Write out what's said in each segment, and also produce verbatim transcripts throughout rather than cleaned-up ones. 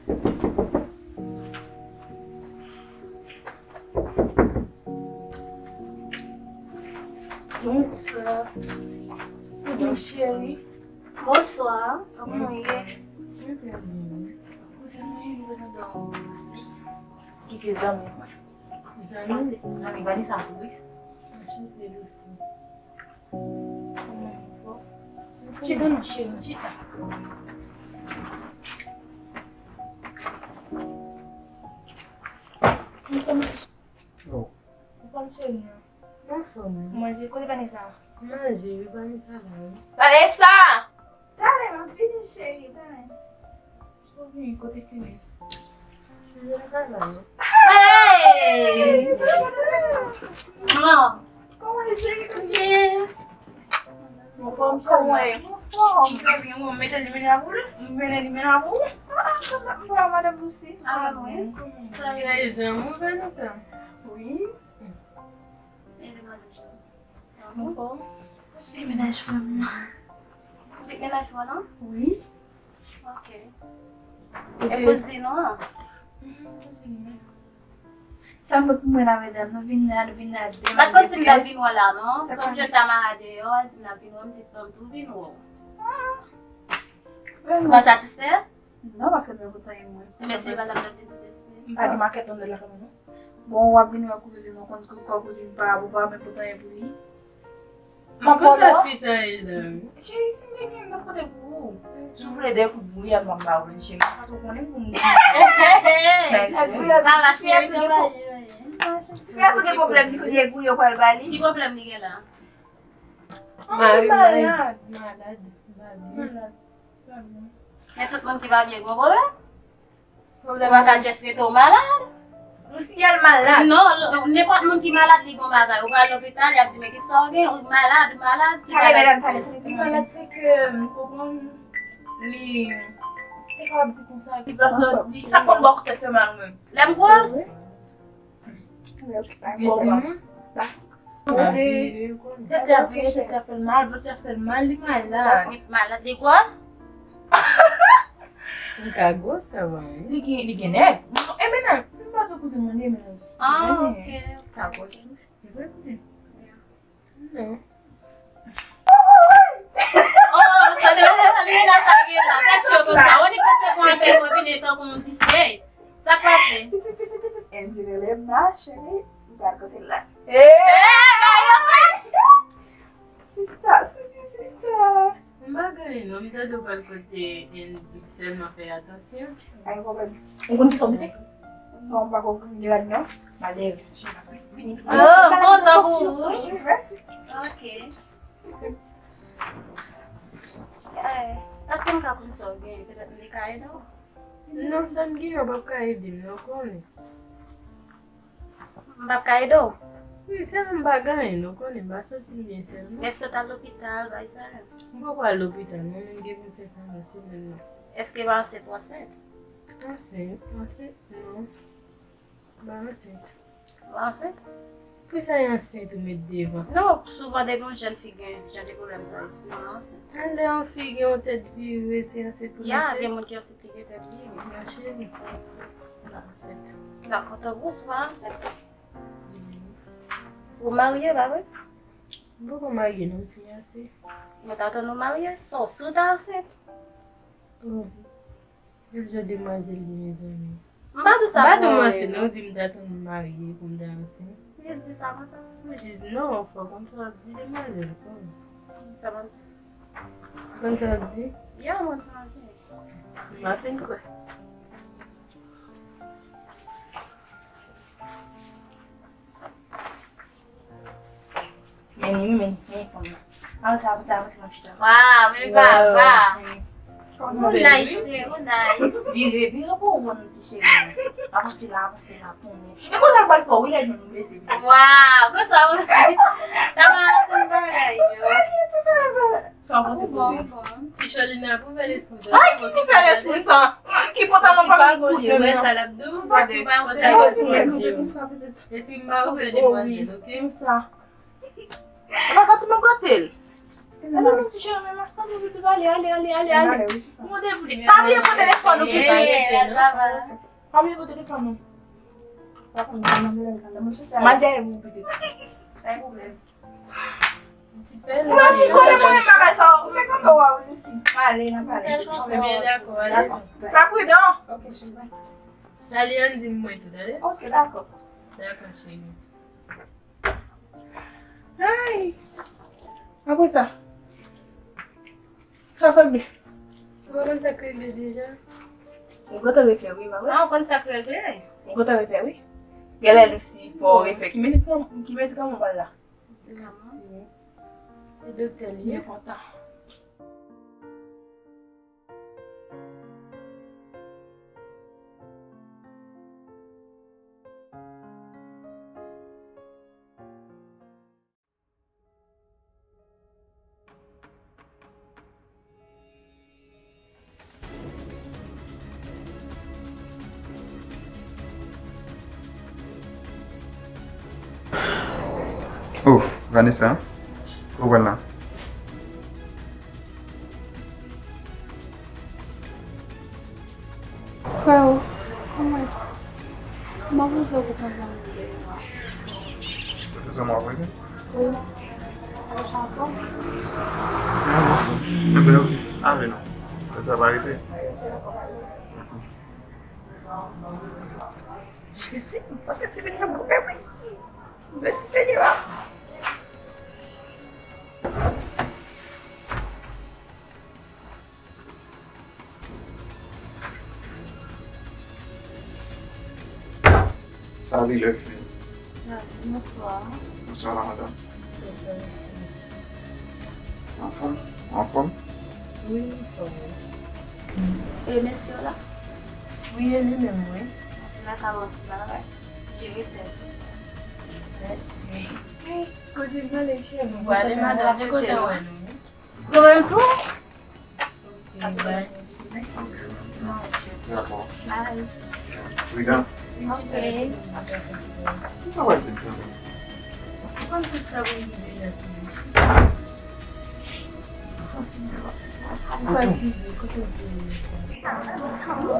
Bonswa. Koukou, cheri. Bonswa. Kòman w ye? Mwen byen, mwen byen. Kouzen mwen, mwen prezante w Lucy. Ki se zanmi mwen. Zanmi? Zanmi Vanessa tou, wi. Anchante, Lucy. Kòman w ye? Chita non, cheri, chita. Oh. Ou pa m cheri an. Anfòm. Manje, kote Vanessa? Manje, wi, Vanessa la, wi. Vanessa! Talè, m ap vini, cheri, talè. Ou vini, kote Steven? Steven pa la, non. Hey! Non. Kòman w ye, cheri? Byen. Anfòm, cheri? Kòman w ye? Anfòm. Trè byen, mwen mete limena pou ou. Mete limena pou ou. Ah, ah, m pa madanm Lucy. Ah, wi. Sa vle di zanmi w, zanmi sa? Wi. Anfòm? Li mennaj frè m nan. Li mennaj frè w nan? Wi. Ok. E kouzin ou an? Mhm, kouzin mwen. Sa m pot pou mwen la, medam? Nou vin la, nou vin la de. M pa t konn si m t ap vin wè w la, non. Sonje m ta malad deyò, w al di m n ap vin wè w, m di ban m tou vin wè w. Ah. Ou pa satisfè? Non, paske m pot anyen mwen. Men se pa la peine de tout espri. M pa gen makèt nan lakay mwen, non. Bon, w ap vin wè kouzin, ou konn kò kouzin pa, ou pa menm pot anyen pou li. M konn sa fi sa ye la. Cheri, si m te gen, m t ap pote pou ou. Si w vle de kout bouyè, m ap ba ou li, cheri. Paske w konnen pou m. Mèsi. Mama, cheri, travay. Ti fi a tou gen pwoblèm, li kounye pou yo pral ba li. Ki pwoblèm li gen la? Mari, mari. Malad, malad. Malad. Men tout moun ki pa byen gon pwoblèm. Ou pa ka just rete w malad. Lucy, al malad. Non, l- nenpòt moun ki malad, li gon bagay. Ou pral lopital, y ap di, men ki sa w gen? Ou malad, ou malad, ki malad? Talè, medam, talè, se li ki malad, se ke, m konprann, li, te kapab di konsa, li pa sòti. Sa konn ba w tèt fè mal, ou menm? Lè m gwòs? Gen timoun? Tèt la vire, tèt la fè l mal, vant la fè l mal, li malad. Li malad, li gwòs? Li ka gwòs, sa va, wi. Li gen, li gen nèg. E men nan, m pa tou kouzin mwen, li men. Ah, ok. Li ka gwòs. Li vre kouzin. Non. Oh, sa te wè sa li la, sa gen la. Sa cho konsa. Ou ni pase kon apèl mwen vin tankou yon dife. Sa k pase? Pitit, pitit, pitit. Andy rele m la, cheri. M pral kote l la. Eh, ba yo fè. Sista, sista, sista. M pa gen non, m tande w pral kote Andy sèlman fè atansyon. Pa gen pwoblèm. Ou konn kisa w mete? Non, m pa konn ki rad non. M ale. Oh, m kontan pou ou. Wi, mèsi. Ok. Eh, èske m ka konn sa w gen? Petèt m te ka ede w. Non, sa m gen an p ap ka ede m, non, konnen. M p ap ka ede w? Wi, sèlman m pa gen anyen, non, konnen, m pa santi m byen sèlman. Èske w t al lopital, bagay sa yo? M poko al lopital, non, men m gen pou m fè sa nan semèn nan. Èske w ansent ou ansent? Ansent, ansent, non. M pa ansent. Ou ansent? Poukisa e ansent ou met devan? Non, souvan depi yon jèn fi gen jan de pwoblèm sa yo, souvan ansent. Lè yon fi gen yon tèt vire, se ansent pou l ansent? Ya, gen moun ki ansent ki gen tèt vire. Ma cheri, m pa ansent. Dakò, tanpri, ou pa ansent. Ou marye, pa vre? M poko marye, non, m fiyase. Mwen t atann ou marye, so, si w ta ansent? Oh. Ki jan demwazèl li, mezanmi? M pa di sa pou mwen, non. M pa di mwen se non, di m ta tann marye pou m ta ansent. Jis di sa konsa. Mwen jis, non, fò konn sa w ap di demwazèl, kòm. Sa m ap di? Konn sa w ap di? Ya, mwen sa m ap di. M pa fin kwè. Men li, men, men fanm nan. Avanse, avanse, avanse, m ap chita. Waw, men papa. Ou nice, ou nice. Vire, vire pou w wè nou ti cheri. Avanse la, avanse la, konnen. E konsa l pral fè w, wi, lè nou blese. Waw, konsa ou. Sa va anpil bagay, yo. Sa w panse, kouzin? Ti Cholina pou fè lespri sa. Ay, ki pou fè lespri sa? Ki pantalon pa gen kouzin nan? Wè sa l ap di w? Paske w pa wè sa l ap di w. Lespri m pa ouvè demwazèl, oke? Konsa. Ou pa ka tou menm kote l. Ale, mon ti cheri, men mas tanpri, pitit, ale, ale, ale, ale, ale. Mwen ale, wi, se sa. Mwen devoule. Pa bliye pran telefòn ou, pitit. Pa bliye pran telefòn ou. M al dèyè ou, pitit. Pa gen pwoblèm. Ou pa fin konnen mwen menm bagay sa yo. Ou te konn wè w, Lucy. M ale, n ap pale. Ebyen, dakò, ale. Dakò. Pa pridan. Ok, cheri, bye. Salye Andy mwen tou, tande? Ok, dakò. Dakò, cheri. Ay! Apre sa, sa k regle? Ou pa konn sa k regle deja? Ou gentan refè, wi, pa vre? Ah, ou konn sa k regle? Ou gentan refè, wi. Genlè Lucy, fò w refè. Ki medikaman, ki medikaman w pral la? Medikaman? E doktè li ye? Byen kontan. Oh, Vanessa, ou pral la? Freo, kòman, kòman pou fè pou konn zanmi m deyò a? Zanmi w ap rete? Wi. Ou anfòm? Mwen anfòm. Enben, ok. Ale non. Sa, sa va rete. Jezi, m panse Steven t ap koupe mwen. Mèsi, Senyè a. Salut les filles. Ah, bonsoir. Bonsoir la madame. Bonsoir, monsieur. Anfòm? Anfòm? Wi, anfòm. E mesye w la? Wi, e li menm, wi. Anfòm la ka ba w ti bagay. Jere tèt ou. Mèsi. Kote m ale, cheri? Ou ale, madanm, de kote w wè nou? Nou menm tou? Ok, bye. Dakò. Bye. Pridan. Ok. Kisa w ap di m tande? Ou konn tout sa pou m di deja, se li. Ou fatige la. Ou fatige, kote w te ye sa? Mezanmi,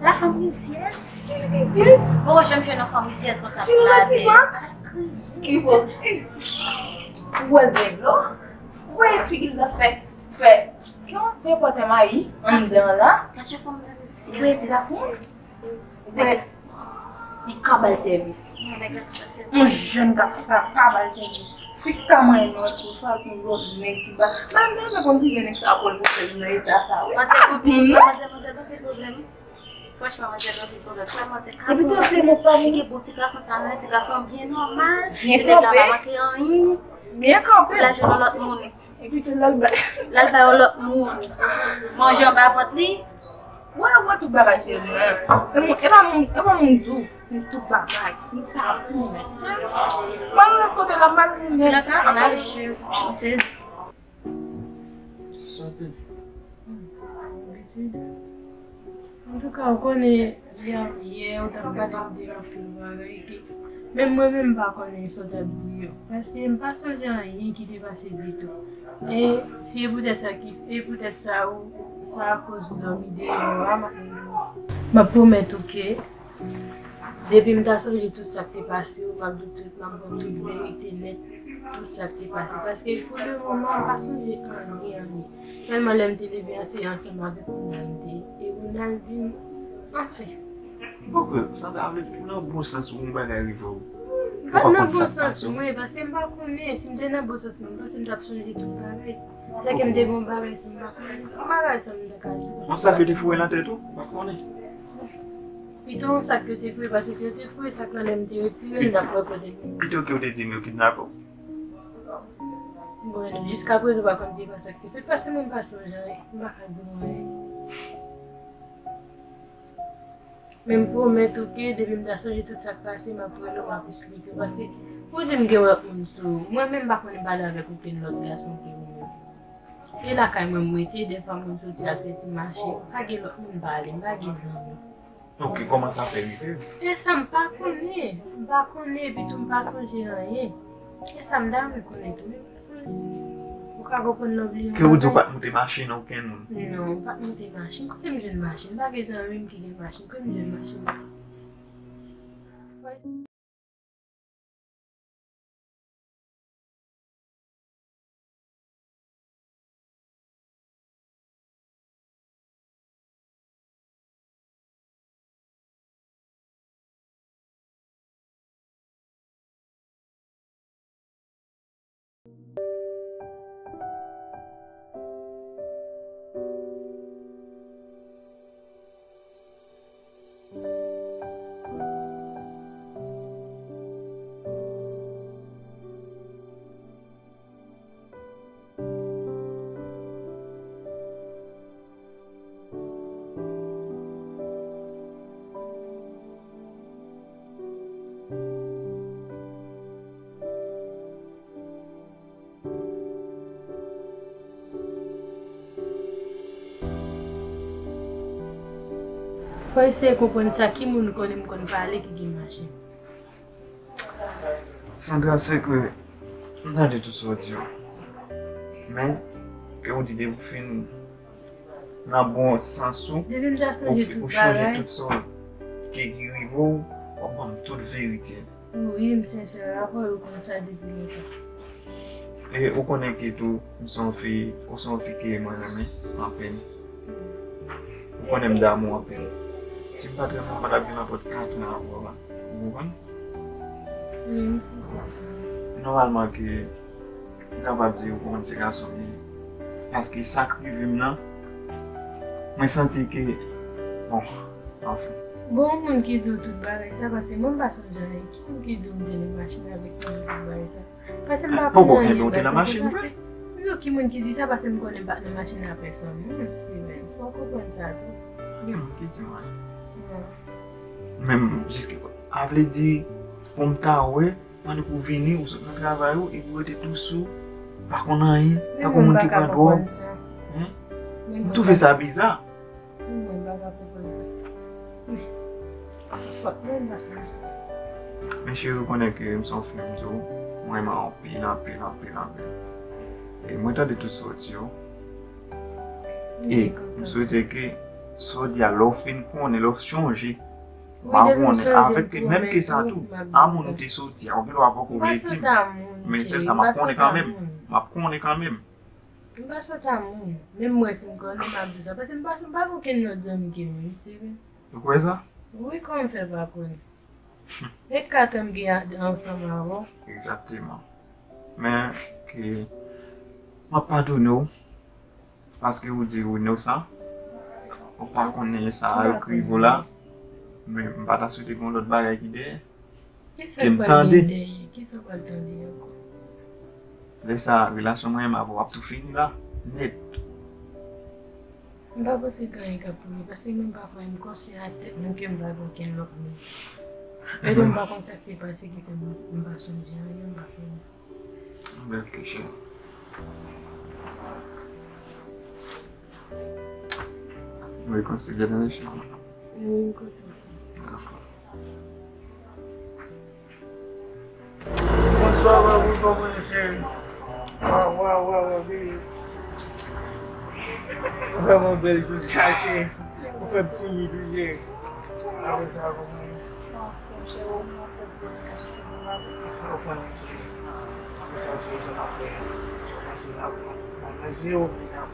la fanm rizyèz, si rizyèz. Bon, janm jwenn yon fanm rizyèz konsa pou lave. Ki bon? Ou wè l bèl, non? Ou wè figi l nan fè, fè, ki yon depòte mayi anndan la. Ou wè ti gason? Ou wè, li ka ba l sèvis. Yon jèn gason sa ka ba l sèvis. Li ka manyen lòt pou sa, pou lòt nèg ki ba. Mwen menm, mwen konn ki jèn nèg sa pran pou fè nan eta sa, wi. Manzè, manzè, manzè, anpil pwoblèm. Franchman, manzè gen anpil pwoblèm. Sa manzè ka. Epi tou, se mwen pa. Li gen bon ti gason sa, non, ti gason byen nòmal. Ti nèg la pa manke anyen. Byen kanpe. Pou l al jwenn yon lòt moun. Epi tou, l al bay. L al bay yon lòt moun. Manje anba vant li. Wè, wè, tout bagay se mwen. E mwen, e pa moun, e pa moun di w, se tout bagay. Li pa pou mwen. Mwen, lòt kote la, m al goumen. Ki la ka, ann al, je, m sezi. Sa w di? Hmm, abitid. Antouka, ou konnen, yè, yè, ou t ap pale m de anpil bagay ke menm mwen menm m pa konnen sa w t ap di yo. Paske m pa sonje anyen ki te pase ditou. E si e poutèt sa ki, e poutèt sa ou, sa akoz ou dòmi deyò a, m ap, m ap pwomèt ou ke Depi m ta sonje tout sa k te pase yo, m ap di w tout, m ap ba w tout verite nèt, tout sa k te pase. Paske pou le moman, m pa sonje anyen, anyen. Sèlman lè m te leve a, se ansanm avèk Ronald m te ye. E Ronald di m, anfen. Bon, sa ta vle di pou nan bon sans ou yon bagay rive w. M pa t nan bon sans mwen, paske m pa konnen. Si m te nan bon sans mwen, m panse m t ap sonje tout bagay. Sèke m te gen yon bagay, si m pa konnen. Yon bagay sa m ta ka di. Bon, sa ke te foure nan tèt ou, ou pa konnen. Pito yon sak yo te foure, paske si yo te foure sak nan men m, te retire l, m t ap wè kote l ye. Pito ke w te di m yo kidnape w. Bon, jiskaprezan, ou pa konn si e pa sa k te fèt, paske mwen m pa sonje anyen, m pa ka di w anyen. Men m pwomèt ou ke depi m ta sonje tout sa k pase, m ap rele w, m ap esplike w. Paske pou di m gen lòt moun sou ou, mwen menm m pa konnen pale avèk okenn lòt gason ke ou menm. E lakay mwen m rete, dèfwa moun soti al fè ti mache, m pa gen lòt moun pale, m pa gen zanmi. Ok, kòman sa fè rive? E sa m pa konnen, m pa konnen, epi tou m pa sonje anyen. E sa m ta renmen konnen tou, men m pa sonje. Pa konprann lè w bliye yon bagay. Ke ou di ou pa t moute machin okenn moun? Non, m pa t moute machin. Kote m jwenn machin? M pa gen zanmi m ki gen machin. Kote m jwenn machin? Fò eseye konprann sa, ki moun konnen m konn pale ki gen machin? Sandra, se ke m tande tout sa w di yo. Men, ke w di depi w fin nan bon sans ou, depi m ta sonje tout bagay, ou chonje tout sa w ke ki rive w, w ap ban m tout verite. Wi, m sensè avè w, ou konn sa depi lontan. E ou konnen ke tou, m se yon fi, ou se yon fi ke mwen renmen anpil. Ou konnen m damou anpil. Si m pa t renmen w, m pa t ap gen nenpòt kat lan avè w la. Ou konprann? Wi, m konprann sa. Nòmalman ke m kapab di ou konn se gason m ye. Paske sa k rive m nan, mwen santi ke, bon, anfen. Bon, yon moun ki di w tout bagay sa, paske mwen m pa sonje anyen. Ki moun ki di w m te nan machin avèk li tout bagay sa? Paske m pa konn anyen, ou te nan machin vre? Non, ki moun ki di sa, paske m konnen m pa t nan machin a pèsòn. Non, Steven, fò w konprann sa tou. Gen moun ki di mwen. Non. Menm jiske, a vle di, pou m ta wè, pandan pou vini, ou sot nan travay ou, epi ou rete dous ou, pa konn anyen, tankou moun ki pran dwòg. Hein? M twouve sa biza. Mwen pa ka konprann sa. Fòk mwen pa sonje. Men cheri, ou konnen ke m se yon fi, m di w, mwen renmen anpil, anpil, anpil, anpil. E mwen tande tout sa w di yo. E m swete ke sa w di a, lè w fin konnen, lè w chonje, pa konnen, avèk menm ke sa tou, a moun ou te soti a, ou gen dwa poko vle di m. Men sèl sa, m ap konnen kanmenm. M ap konnen kanmenm. M pa sot a moun. Menm mwen, si m konnen, m ap di w sa. Paske m pa, m pa gen okenn lòt zanmi ke mwen, se vre. Ou kwè sa? Wi, kòman m fè pa konnen? E kat an m gen a-, ansanm avè w. Egzakteman. Men, ke m ap padone w, paske ou di ou inosan. Ou pa konnen sa yo k rive w la. Men m pa ta swete gen yon lòt bagay ki dèyè. Kisa w pral gen dèyè? Kisa w pral tande ankò? Lè sa, relasyon mwen menm avè w ap tou fini la, nèt. M pa panse gen anyen k ap rive, paske mwen m pa kwè, m konsi a tèt mwen ke m pa gen okenn lòt moun. E m pa konn sa k te pase ki fè m, m pa sonje anyen, m pa konnen. Bèl kesyon. Mwen konsidere nan echanj. Mwen kontan sa. Dakò. Bonswa, Mamoun, kòman w ye, cheri? Waw, waw, waw, waw, baby. Vrèman bèl jou sa, cheri. Ou fè m timid, wi, cheri. Apre sa, kòman w ye? Mwen anfòm, cheri, ou mwen fè pwodikasyon se pou mwen. Ou konnen, cheri. Apre sa, cheri, sa n ap fè. Ou panse la, mwen manje, ou vin ap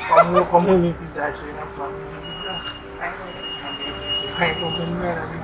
Kòman, kòman w ye pizza, cheri? N ap fè manje pizza. Ay, konprann mwen la, wi.